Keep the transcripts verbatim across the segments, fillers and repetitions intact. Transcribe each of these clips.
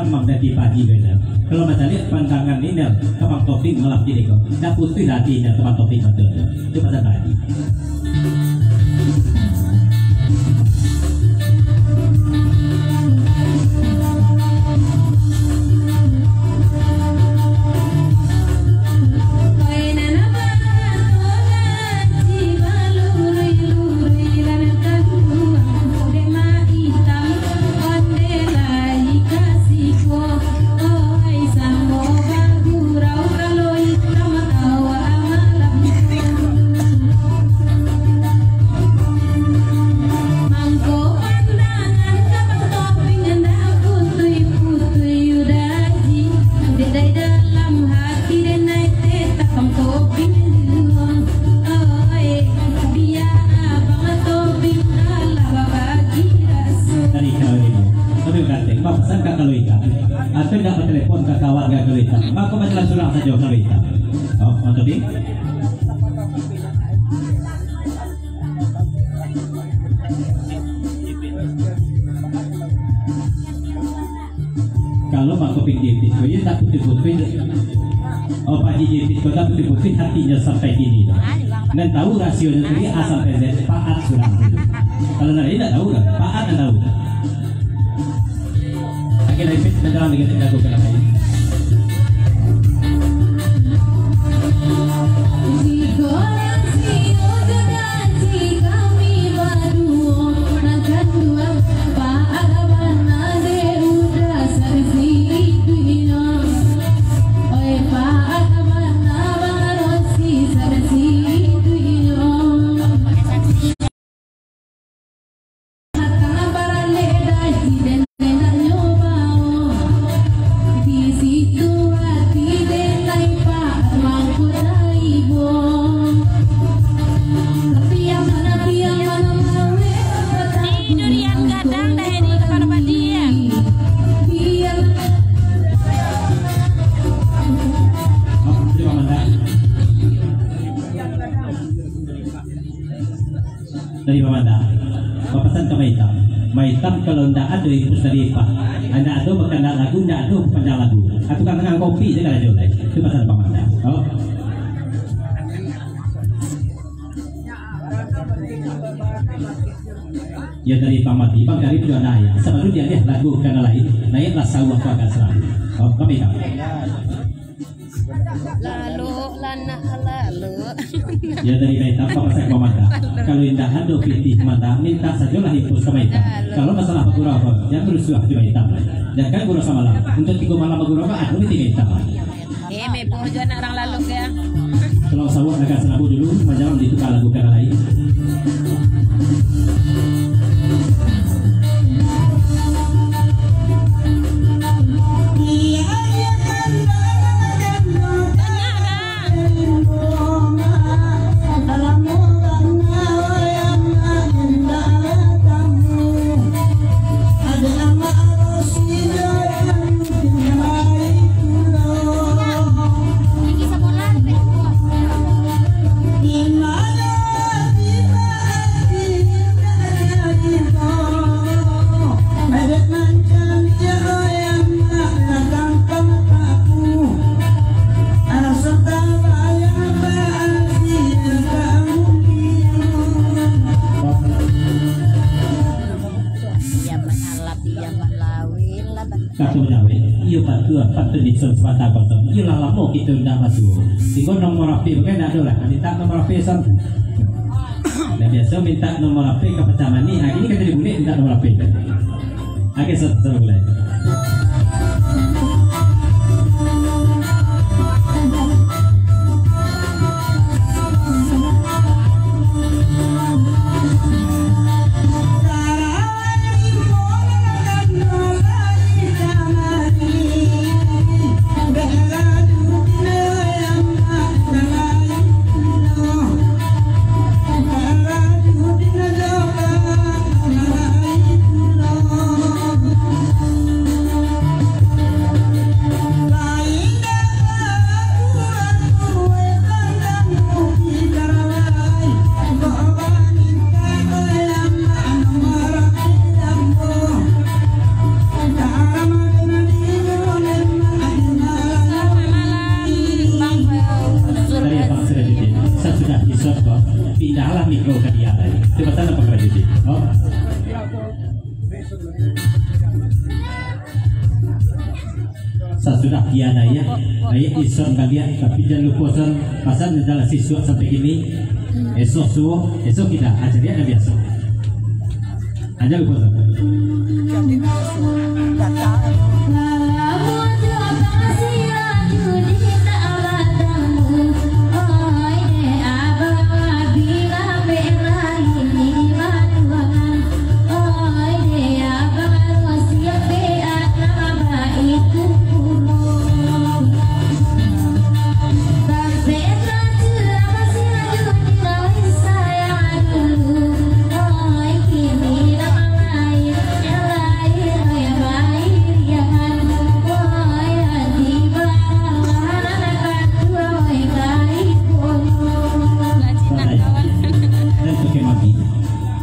Mamang daki pagi bana. Kalau mancaliak pandangan Ninel, Kamang Toping malam kini ko. Dah putuih lah hati Ninel Kamang Toping batul. Itu pasal tadi. Tadi kalau ni, tapi berarti, Bang, pesan kat kalau ikan. Atau ndak bertelepon ka kawan ka kalau ikan. Bang, kau masalah surang sajo kalau ikan. Oh, Bang Toping? Kalau Bang Toping J P ko, iyo tak putuih-putuih. Oh, Pak Haji J P ko tak putuih-putuih, hatinyo sampai kini tu. Nan tahu rasionyo tadi A sampai Z, Pak At surang tu. Kalau nan lain tak tahu kan? Pak At nan tahu. Oke, lagi fit, dan dalam lagi fit, lagu kenapa ini? Dari Bang Manda. Bapasan ka Maitam. Maitam kalau ndak ado infus dari Pak, ndak ado bakanda lagu, ndak ado panjang lagu. Atu kan tangah kopi je karajo lai. Itu pasan Bang Manda. Oh. Ya dari Bang Mati, Bang Karib juo naiak. Sabalun dialiah lagu kana lain, naiaklah sauah pagar selalu. Oh, Bang Maitam. Lalu lah nak lalu. Ya, dari Maitam, apa pasal kau mata? Kalau indak ado pitih mata, minta sajolah infus ka Maitam. Kalau masalah bagurau, jan barusuah jo Maitam. Jankan gurau samalam. Untuak tigo malam bagurau, ado pitih Maitam. Eh, meboh jo anak urang lalu, ya. Kalau sawah agak selabu dulu, majalan ditukar lagu kana lain. Iya, Mak Alap, iya, Mak Lawin lah, Bang. Kato nyawe, iyo batua, pantun di Sun Sumatera Kosong. Iyolah lamo kito indak batuo. Singgo nomor H P bagai indak ado lah. Minta nomor H P Sun. Nah, biaso minta nomor H P ka Pacah Manih. Nah, kini ka jadi bulek minta nomor H P. Oke, Sun, Sun, mulai. Dalam mikro ka dia lai. Coba tanam pakarajo di. Oh. Sasudah kian ayah, ayah ison baliak, tapi jan lupo son, pasal dalam sisuak sampai kini, esok suo, esok kita aja dia biaso. Aja lupo son.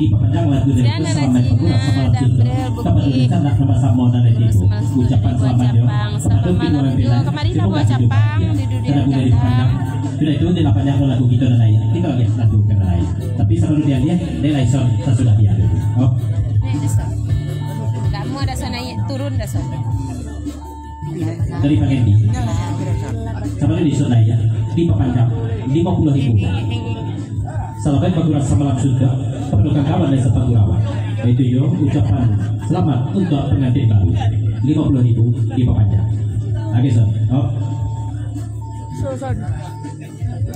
Dipapanjang lagu dari Selamat Pagurah Samalam Suntuk. Dapat diucapkan selamat-selamat tibo. Ucapan selamat yo. Selamat malam yo. Kamari lah buah capang di dunia gandang. Sudah itu, dia lah panjang lagu kita dan lain. Kita lagi lagu kita lain. Tapi sebelum dia lihat, dia lah ison sasudah dia dulu. Oh. Kamu ada sana turun dah sana. Dari Pak Endi. Sama di Sunai, ya. Dipapanjang lima puluh ribu. Salaban Pagurah Samalam Suntuk, penuh kawan dan sapagurawan. Itu yo ucapan selamat untuk pengantin baru. Lima puluh ribu dipapanjang. Oke, so. Oh.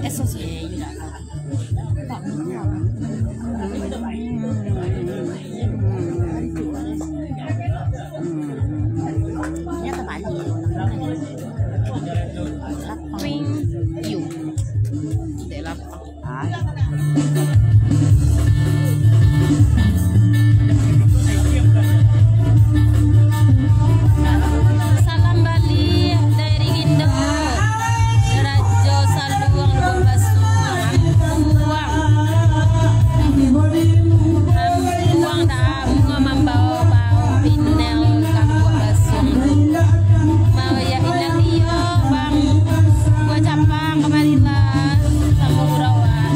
Eh, so, so. Ring. Yu. Salam baliak dari Indo, Rajo Saluang Lubuak Basuang, Ampuang. Ampuang dah, bungo mambao-bao, pinel kambuak basuang. Mau ya inang iyo, Bang. Buah capang kamarilah, sambung urawan.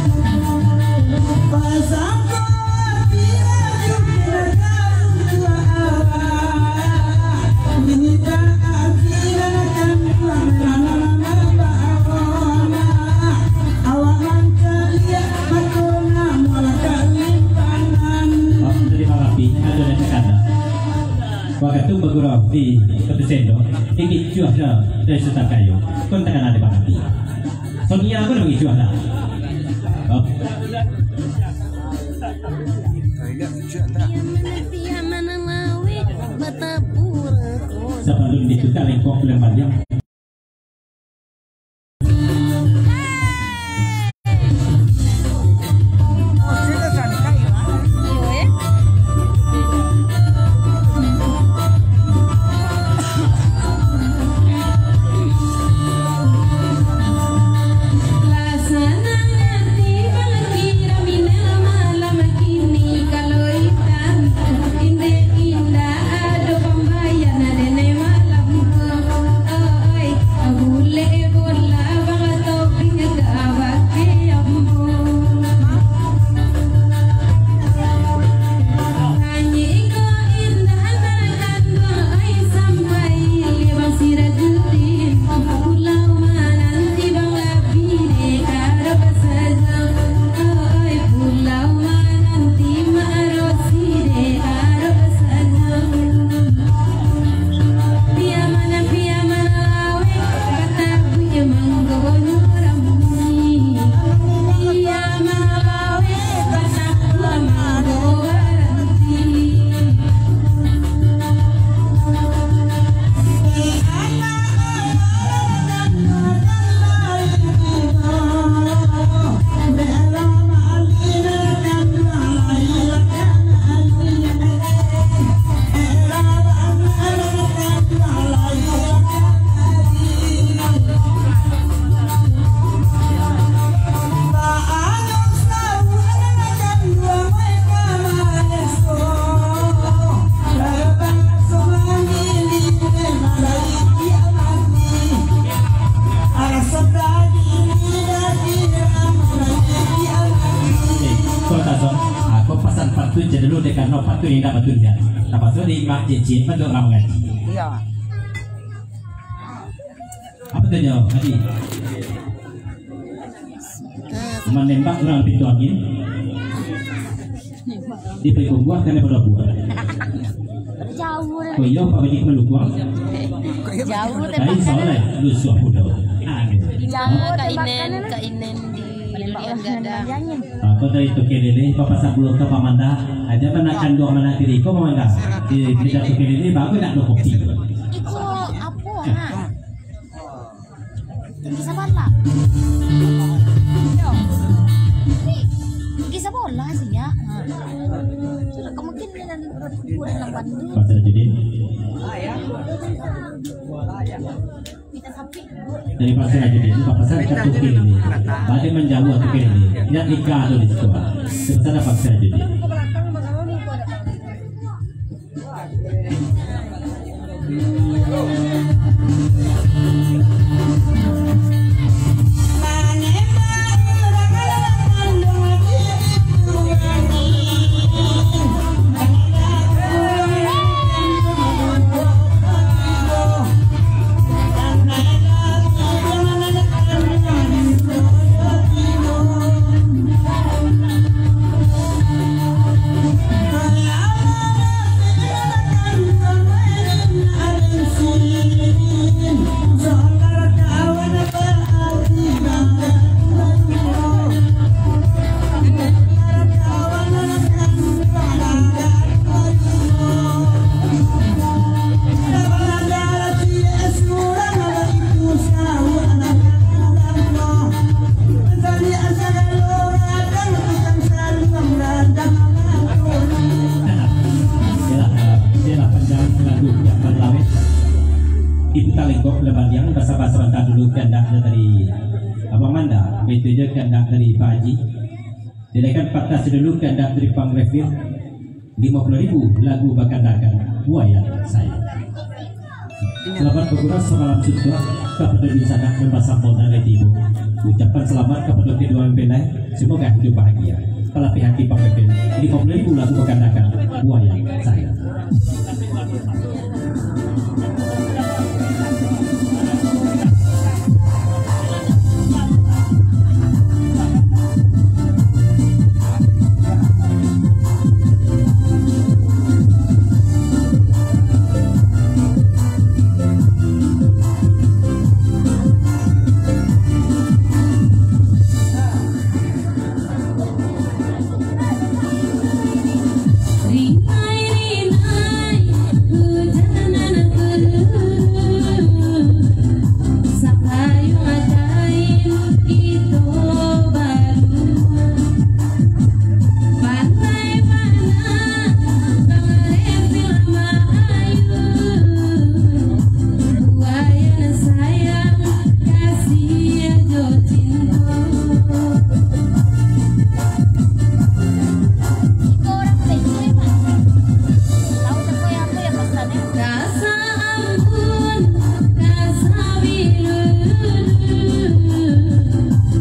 Dari Marapi, ada yang terkadang. Wakatu bagurau di Batu Sendo, tinggi cuah dah dari Sutan Kayu. Kon takana di Marapi. Sonia pun mangicuah dah. Oh. Sabalun ditukar lengkok pulang baliak. Dulu dek karano patuik indak batulian. Nah, patuik di mak cicit, patuik urang mangaji. Iyo. Apo tu nyo tadi? Manembak urang pintu angin. Di Payakumbuah kan ado buah. Jauah. Oh iyo, Pak Haji Malukuang. Jauah. Tapi soalnya lusuh mudo. Aduh. Jauah. Kak Inen, Kak Inen di Irian Gadang. Ah, kau dari Tokelele, papasan pulo ka Pamanda. Aja mana kanduang mana diri kau Pamanda. Di, di Tokelele, bagus nak lo kopi. Iko apo, ha? Tinggi sabola. Tinggi sabola sih, ya. Ha. Sudah, kemungkinan dia nanti udah dikubur dalam bandu. Pak Sirajudin. Dari Pak Sirajudin, papasan ka Tokelele. Baliak manjauah Tokelele. Indak nikah tu di situ, ah. Papasan Pak Sirajudin. Iyolah, iyolah, panjang lagu yang balawet. Ibu Talengkok Lambandiang, basaba sabanta dulu kandak dari Abang Manda, baitu juo kandak dari Pak Haji. Dinaikkan patas dulu kandak dari Pang Refil, limo puluah ribu lagu bakandakan Wayang Sayang. Salamat bagurak samalam suntuak, kapado dunsanak nan basamo nan lai tibo. Ucapan salamat kapado kaduo mempelai, samoga hiduik bahagia. Palapeh ati Pang Refil, limo puluah ribu lagu bakandakan Wayang Sayang. Iko urang P C, Pak. Tahu teko yang apa ya pesannya? Rasa ampun, rasa bilulu,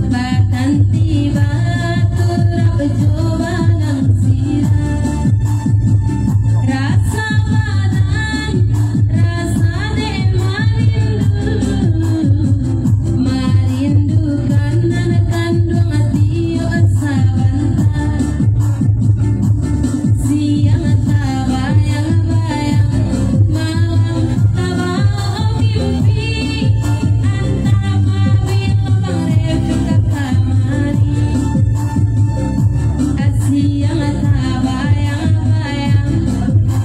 batanti baturap jo balang sirah. Rasa badan, rasa dek marindu, marindukan nan kanduang ati yo sabanta. Siang tabayang-bayang, malam tabaok mimpi, antah pabilo Bang Refil ka kamari. Siang tabayang-bayang,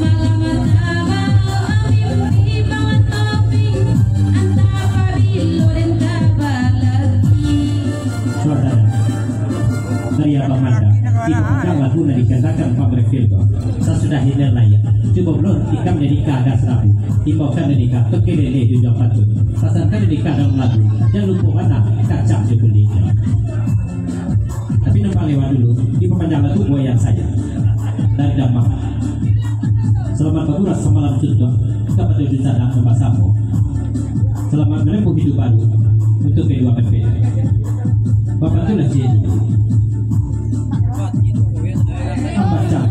malam tabaok mimpi, Bang Toping, antah pabilo den ka balaki. Saudara, dari Abang Manda, iko kan lagu nan dikandakan Bang Refil tu. Sasudah iko lai, cubo pulo ikam jadi ka ado sarabu. Imbaukan dari ka Tokelele di ujung pantun. Pasankan dari ka dalam lagu, jan lupo bana kacang jo kuliknyo. Tapi numpang lewat dulu, dipapanjang lagu Wayang Sayang. Dari Damang. Salamat bagurak samalam suntuak, kapado dunsanak nan basamo. Salamat manempuh hiduik baru untuak kaduo mempelai. Bapak tu lah cik. Ambacang.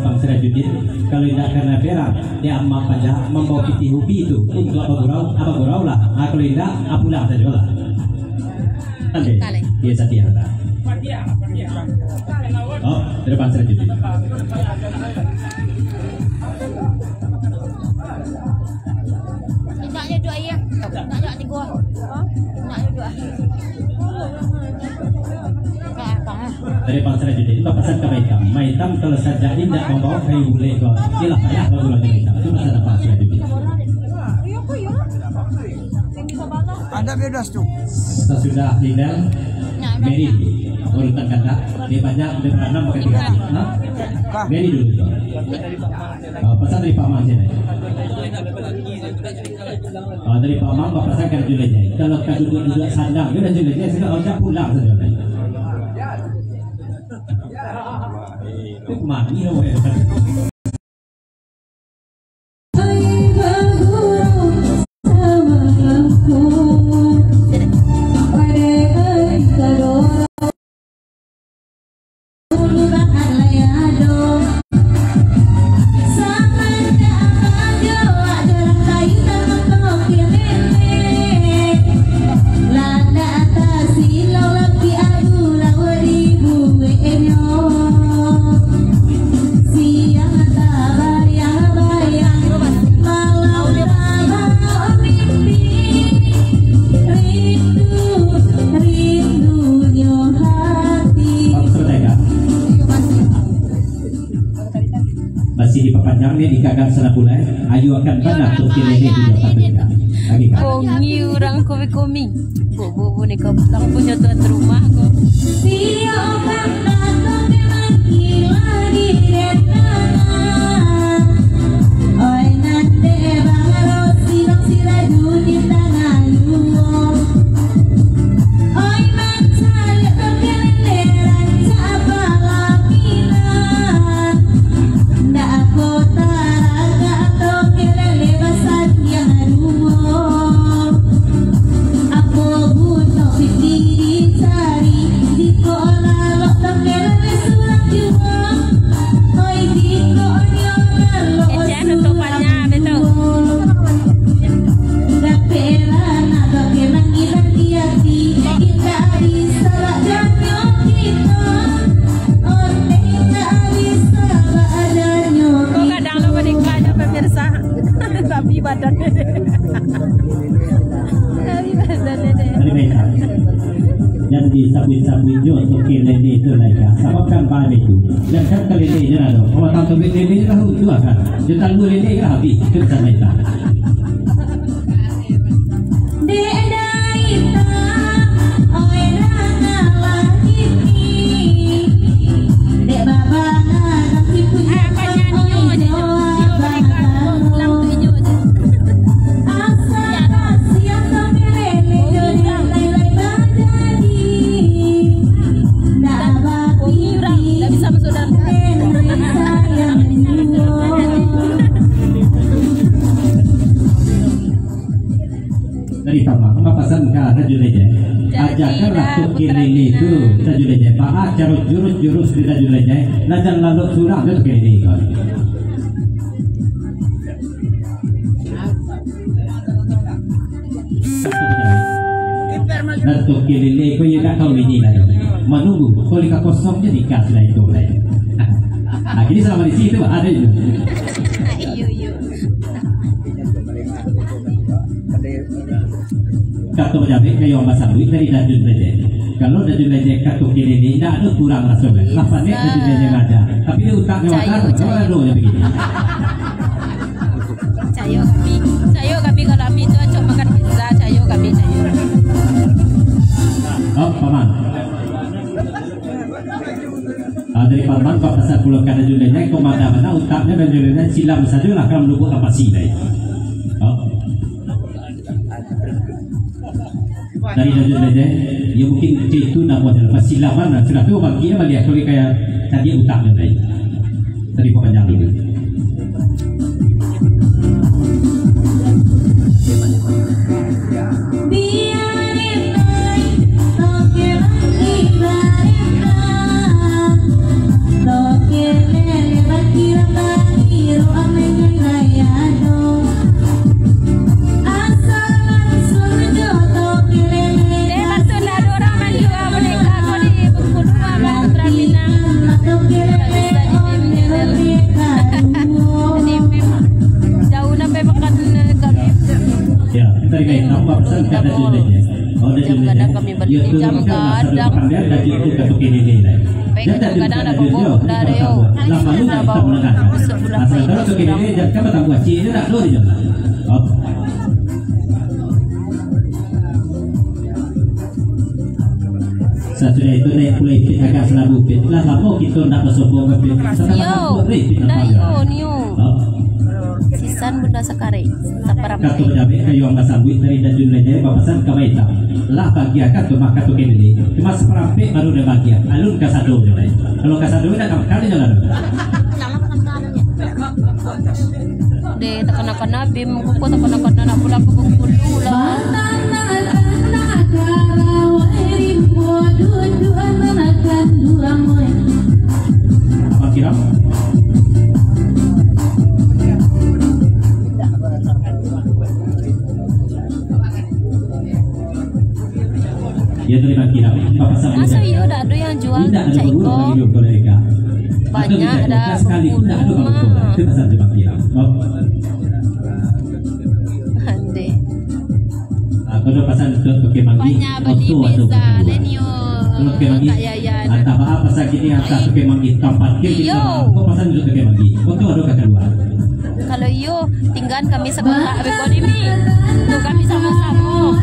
Bang Sirajuddin, kalau indak karena berang, ya, amak pajak mambawa pitih ubi tu untuak bagurau, ah, bagurau lah. Ah, kalau indak, ah, pulang sajolah. Oke. Iya, Satya. Oh, dari Bang Sirajuddin. Indak je duo aia. Indak je tigo. Indak je duo. Dari Bang Sirajuddin, bapasan ka Maitam. Maitam kalau sajak indak mambawa kayu bulek ko, iyolah payah bagurau di Maitam. Itu pasan Bang Sirajuddin. Anda bebas tu. Sasudah Lindel, Mary dulu. Urutan kandak, dia banyak, dia beranam pakai tiga. Ha? Mary dulu. Ah, pasan dari Pak Mang sini. Ah, dari Pak Mang, bapasan ka Julejai. Kalau ka duduak-duduak sandang, yo dah Julejai, sudah, oh, dah pulang sajo. Itu mani, oh, ya. Masih dipapanjang ni, di gagang sana pulai. Ayu akan bana tu kilele tu dapat. Lagi kan? Kongi urang komi-komi. Bu, bu, bu, ni kau pulang punyo tuan rumah kau. Kecek tutupannya, betul. Kok kadang lo menikah aja, pemirsa. Tapi badan. Tapi badan ini. Jan disabuik-sabuik jo toke lele tu lai ka. Sabab kan bana itu. Jan kan kalele je lah tu. Kalau tak toke lele je lah tu lah kan. Jan tak lele lah habis. Itu pesan lain lah. Dari Pak Mang, bapasan ka Rajo Lejai. Ajakanlah toke lele tu, Rajo Lejai. Baa caro jurus-jurus di Rajo Lejai. Lah jan lalok surang tu toke lele ko. Nah, toke lele ko iyo dak tahu ini lah. Manunggu, koli ka kosong jadi kas lah itu lah. Nah, kini selama di situ ada itu. Iyo, iyo. Kato bajabek kayo basabuik dari Dajun Lejai. Kalau Dajun Lejai kato kini ni, indak ado kurang raso, kan? Lah panek Dajun Lejai raja. Tapi di utak nyo makar, kalau ado nyo begini. Cayo kami, cayo kami kalau kami tu acok makan pizza, cayo kami, cayo. Oh, Paman. Ah, dari Paman, Pak Pasar Pulau Kada Julenya, komandan mana utaknya dan julenya silam saja lah kalau lubuk apa sih, dai. Oh. Dari Dajun Lejai, ya mungkin itu nama dia, pasilaman lah. Sudah tu bangkit baliak, kalau kaya tadi utak dia tadi. Tadi kau panjang dulu. Jam gadang. Baik, kadang-kadang dah bobo, dah ada yo. Dah bawa masuk bulan baik. Sasudah itu, naik pulai Ipit agak salalu, Ipit. Lah lamo kito ndak basobong, Ipit. Yo, dah yo, nio. Sisan Bunda Sakari, taparampai. Kato bajabek kayo ang basambuik dari Dajun Lejai bapasan ka Baitang. Lah bagiah ka tu mah kato kedele. Cuma saparampek baru dah bagiah. Alun kasado jo lai. Kalau kasado dah kam kali jalan. Deh, takana-kana, Bim, kuko takana-kana nak pulang ka Bengkulu lah. Abang Kiram. Yo, tadi Bang Kiram, Bapak Sambo. Masa iyo dak ado yang jual cak iko? Banyak dak Bengkulu mah. Ande. Banyak bali pizza, Lenio, Kak Yayan. Iyo. Kalau iyo, tinggaan kami sakotak beko ni, Mi. Tu kami samo-samo.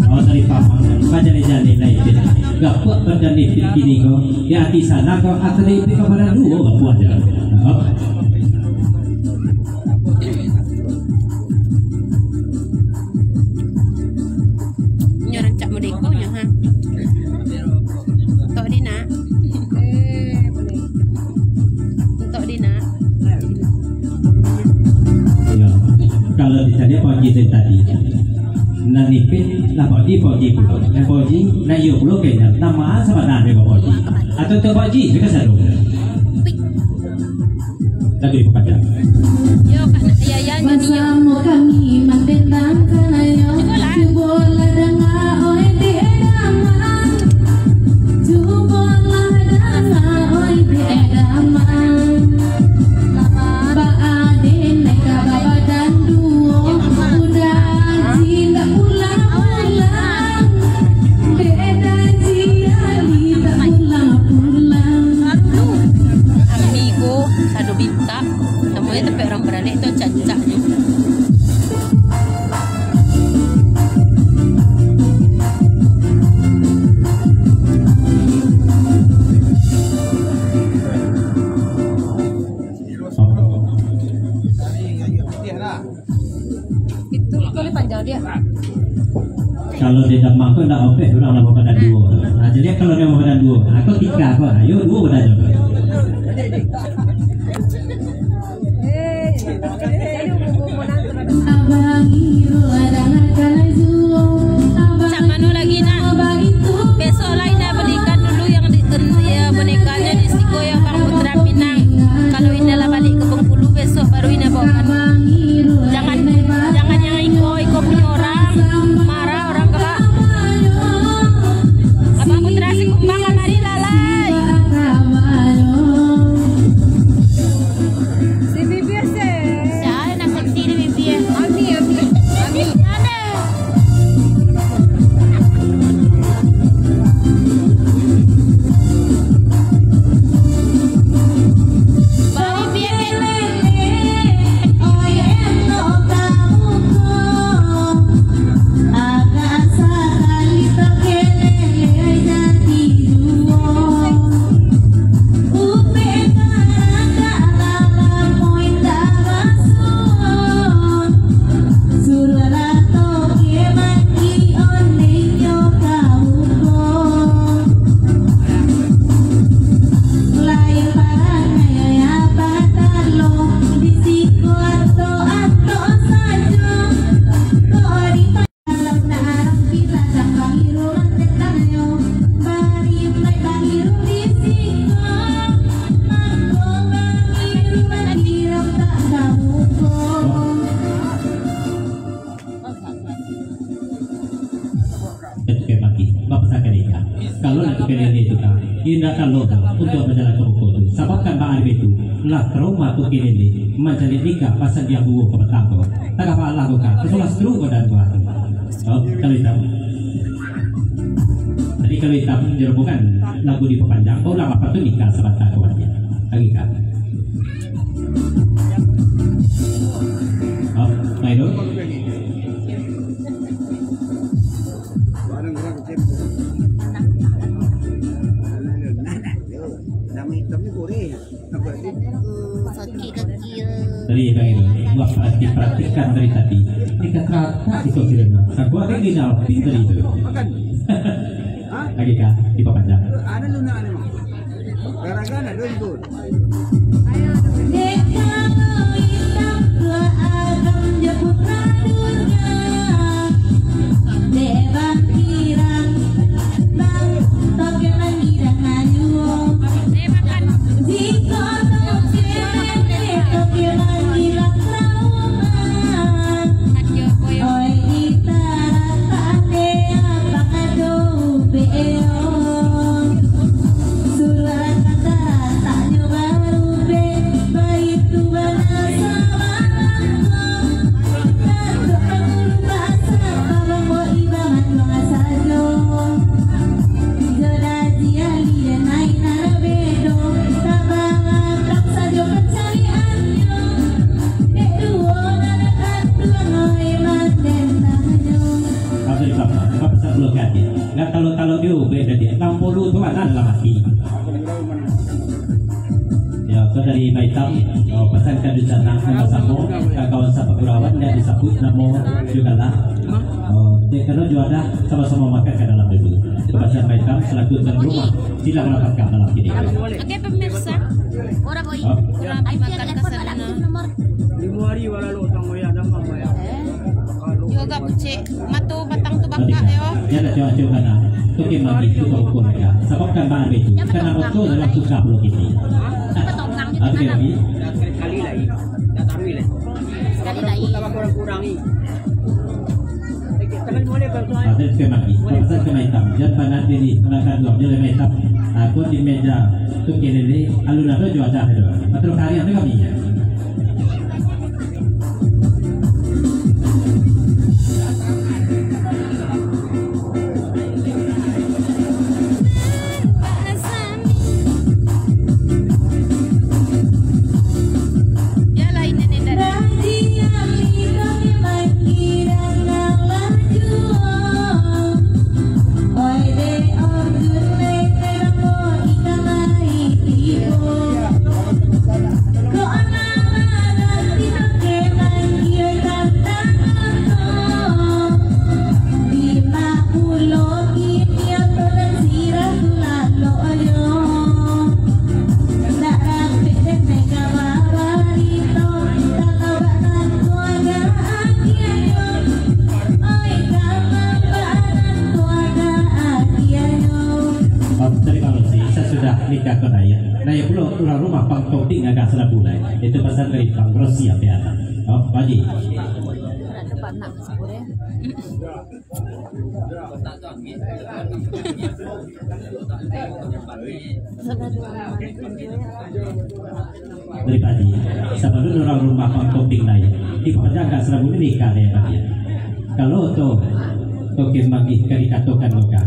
Oh, dari Pamang, bajaleh-jaleh lah itu. Gapuak badan Ipit kini ko, di ati sana ko, ati Ipit ka badan duo, gapuak aja. Nyo rancak modeko nyo, ha. Tok di nak. Tok di nak. Yo, kalau ditanya pagi dari tadi, nan Ipit lah pagi, pagi pulo. Nan pagi, nan iyo pulo kayaknya. Nama sabananyo Pak Haji? Atau Tok Haji, mereka selalu. Tapi dipakai. Yo, Kak Yayan, yo. Basamo kami mantentang sanayo. Cubolah. Cubolah danga, oi, dek Edaman. Cubolah danga, oi, dek Edaman. Baa den naik ka babadan duo, Bunda Aji ndak pulang-pulang. Dek Edaji Ali ndak pulang-pulang. Amigo, sado bintang. Namonyo tampek urang baralek tu, cancaknyo. Itu kali panjang dia. Kalau di Demak tu ndak opeh, urang ndak babadan duo. Nah, jadi kalau ndak babadan duo, nah, aku tiga apa? Ayo, duo badan duo. Cak mano lagi, nak? Besok lah Indah belikan dulu yang di, ya, bonekanya di siko yang Bang Putra Pinang. Kalau Indah lah balik ke Bengkulu, besok baru Indah bawakan. Jangan, jangan yang iko, iko punya orang. Marah orang kebak. Abang Putra Sikumbang, kamari lah, lai. Si Bibi Ase. Siapa nak seksi ni, Bibi? Ami, Ami. Kelele tu, Kak. Indak talok tu untuak bajalan ka buko tu. Sabab kan baa ari tu, lah trauma tu kelele mancaliak nikah pasan di ambo ka patang tu. Tagah baa lah ko, Kak. Kasulah stroke ko dan buah tu. Oh, kalau itam. Tadi kalau itam, di rombongan lagu dipapanjang, oh, lah apa tu nikah sabanta ko aja. Lagi, Kak. Oh, baik tu. Nama hitamnya goreng. Sakit kaki. Dari, dari, buat perhati-, perhatikan dari tadi. Ini kan rata di kau kira. Aku ada di dalam tadi itu. Lagi kah? Dipapanjang. Ada lunak ni, Mak. Gara-gara ada ikut. Abdul Samad, Bapak Sabulok Gadis. Nggak tahu-tahu dia, beda dia. Enam puluh tu ada dalam hati. Ya, ke dari Maitam, oh, pasankan di sana, sama-sama, kawan sapakurawan yang disebut namo juga lah. Oh, dia kalau juara, sama-sama makan ke dalam dulu. Kepada Maitam selaku tuan rumah, sila mendapatkan dalam kini. Oke, pemirsa. Orang koi. Oh. Kurang makan ke sana. Lima hari walau tang wayah damam, wayah. Yo gak pucik, mato batang tu bangkak yo. Ya, dah, cuba, cuba, nah. Tu ke mandi, tu ke ukur, ya. Sabab kan bang itu. Kan apa tu dalam tukar pulau kini? Oke, oke. Dah sekali lai. Dah taruih lai. Sekali lai. Tambah kurang-kurang ni. Sekali boleh, Bang. Ah, dan sekali mandi. Pasal kena hitam. Jangan panas diri. Panas kan dua. Dia lemah hitam. Aku di meja. Tu ke lele. Alun ada jual dah tu. Terus hari ada kami, ya. Terima kasih. Saya sudah nikah ke Naya. Naya pulo urang rumah pang topik agak selabu lai. Itu pasal dari pang Rosi ape anak. Oh, Pak Haji. Dari pagi, sabalun urang rumah pang topik lai, dipajaga sarabu nikah dek tadi. Kalau tu, toke mangih ka dikatokan lo ka.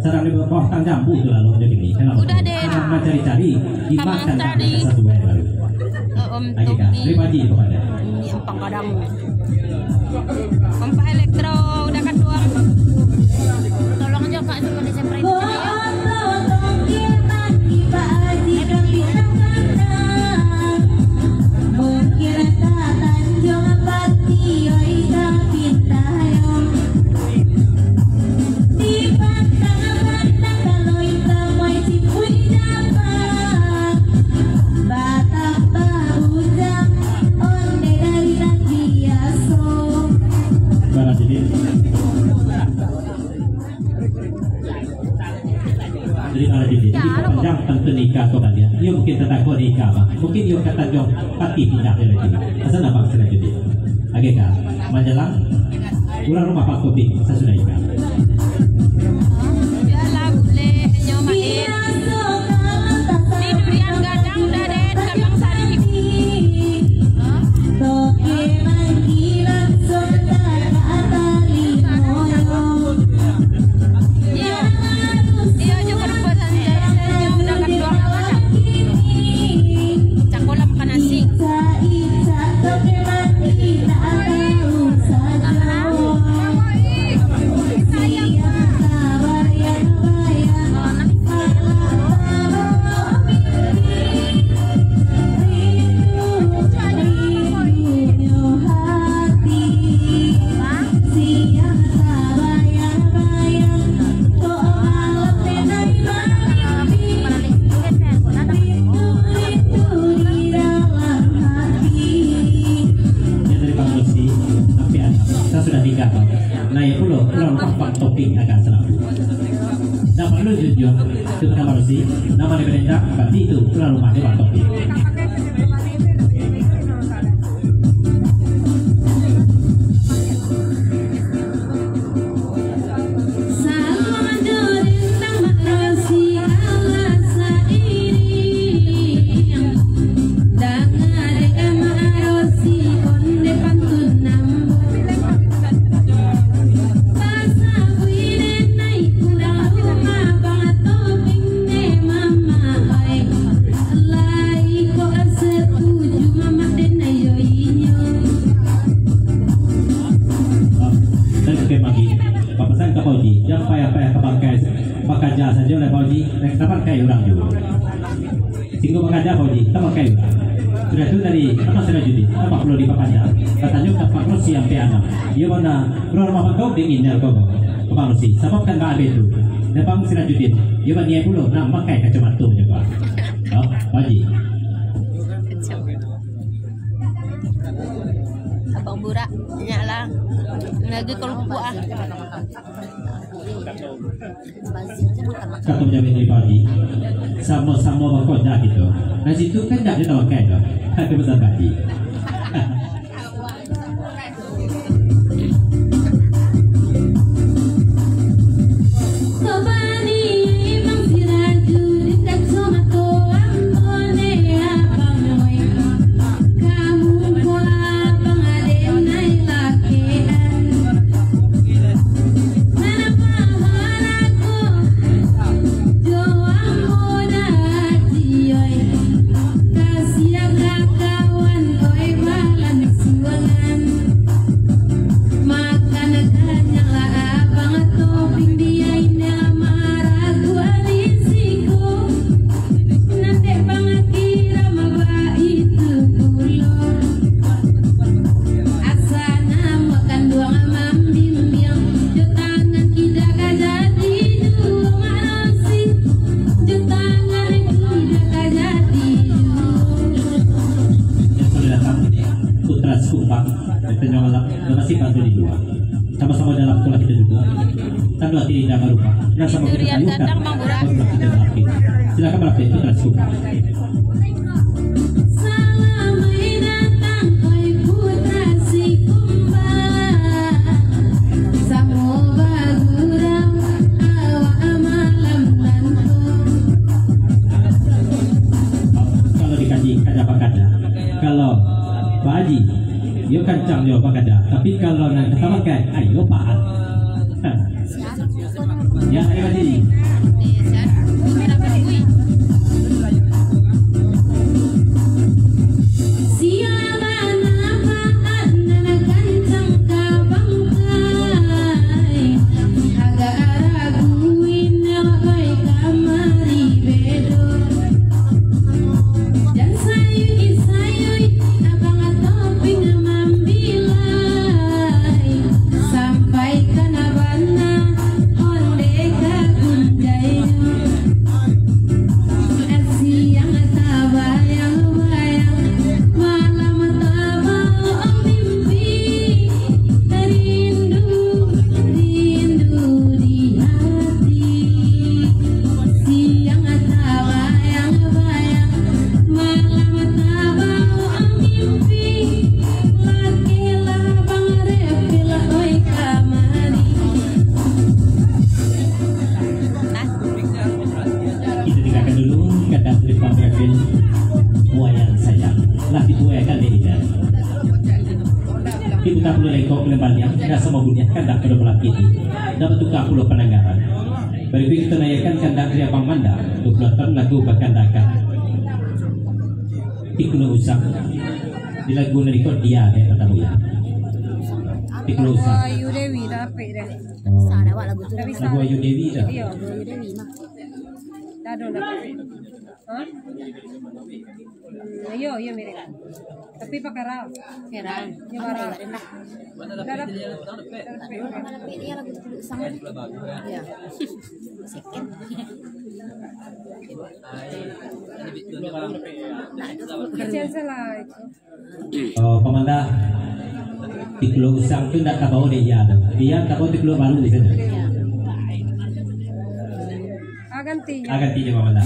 Sadang di bawah tang jambu tu lalu jadi ni. Kenapa? Udah deh. Mancari-cari, dimakan tak ada satu yang lalu. Lagi dah. Dari pagi tu pada. Ini empang kadang. Pompa elektro udah kan doang. Tolong aja, Kak, itu kondisi. Jadi, kalau di sini, panjang tentu nikah kau balian. Iyo mungkin tatago nikah, bang. Mungkin iyo kata jong pati pindah dari sini. Asal abang sila jadi. Oke, Kak. Manjalang, urang rumah Pak Kopi, sasudah nikah. Biarlah boleh, nyo main. Tiga, naiak pulo tuan rumah Bang Toping agak salampu. Nan paralu dijunjuang, tu Bang Rosi, nan mano diparentah, bak itu tuan rumah jo Bang Toping. Dari Bukik Magi, bapasan ka Pak Uji, jan payah-payah ka bangkai, bakaja sajo lah Pak Uji, ka bangkai urang juo. Singgo bakaja Pak Uji, ka bangkai urang. Sudah tu dari Abang Sirajuddin, tampak pulo di Papanjang, batanyo ka Pak Rosi ampek anam. Iyo bana, urang rumah Bang Toping indak ko, Bang Rosi, sabab kan bak abih tu. Dan Bang Sirajuddin, iyo baniaik pulo, nak mamakai kacomato jo, Bang. Oh, Pak Uji. Abang Burak, nyak lah. Lagi kalau puak ah. Kato menjamin dari Pak Uji, samo-samo bakoja kito. Nah, situ kan ndak ada tawakai tu. Ada pesan Pak Uji. Yang sudah datang, Putra Sekumbang, dan Tanjung Alam, dan masih bantu di luar. Sama-sama dalam itulah kita duduk. Tanda hati indah barupa. Yang sama kita kayuhkan. Barulah kita merapi. Silakan merapi, Putra Sekumbang. Selamat datang, oi Putra Sikumbang. Samo bagurau awak malam nanti. Kalau dikaji, kada bakada. Kalau Pak Haji, yo kancang jo bakada. Tapi kalau nan katabakan, ayo Pak. Ya, ayo Pak Haji. Siapa nama nan kancang ka bangkai? Agak ragu inyo oi kamari bedo. Jan sayui-sayui, abang Toping mambilai. Sampaikan bana onde ka gunjainyo. Siang tabayang-bayang, malam tabaok mimpi. Rindu, rindu di hati. Siang tabayang-bayang, malam tabaok mimpi. Lakelah bang Repil oi kamari. Kita dengarkan dulu kata dari Bang Repil, Wayang Sayang. Lah dibuaikan dek Ida. Diputar pulo lengkok kembali, rasa mabunyikan kandak pado balaki ini. Dah bertukar pulo pandangaran. Barikut kita naikkan kandak dari Abang Manda, dua puluh tahun lagu bakandakan. Tikno usah. Di lagu nan record dia, eh, pertama ya. Tikno usah. Ayu Dewi dah apik dah. Oh. Lagu Ayu Dewi dah. Iyo. Ayu Dewi mah. Dah ada dah. Hah? Hmm, iyo, iyo, mirip. Tapi pakara. Kira. Iyo, pakara. Dah, dah. Dah, dah. Iyo, lagu tu dulu sama. Iyo. Second. Kecil salah itu. Oh, Pamanda. Di Pulau Usang tu ndak ka bawa dek Iya tu. Iya ka bawa di Pulau Baru di sana. Ah, ganti. Ah, ganti je, Mama.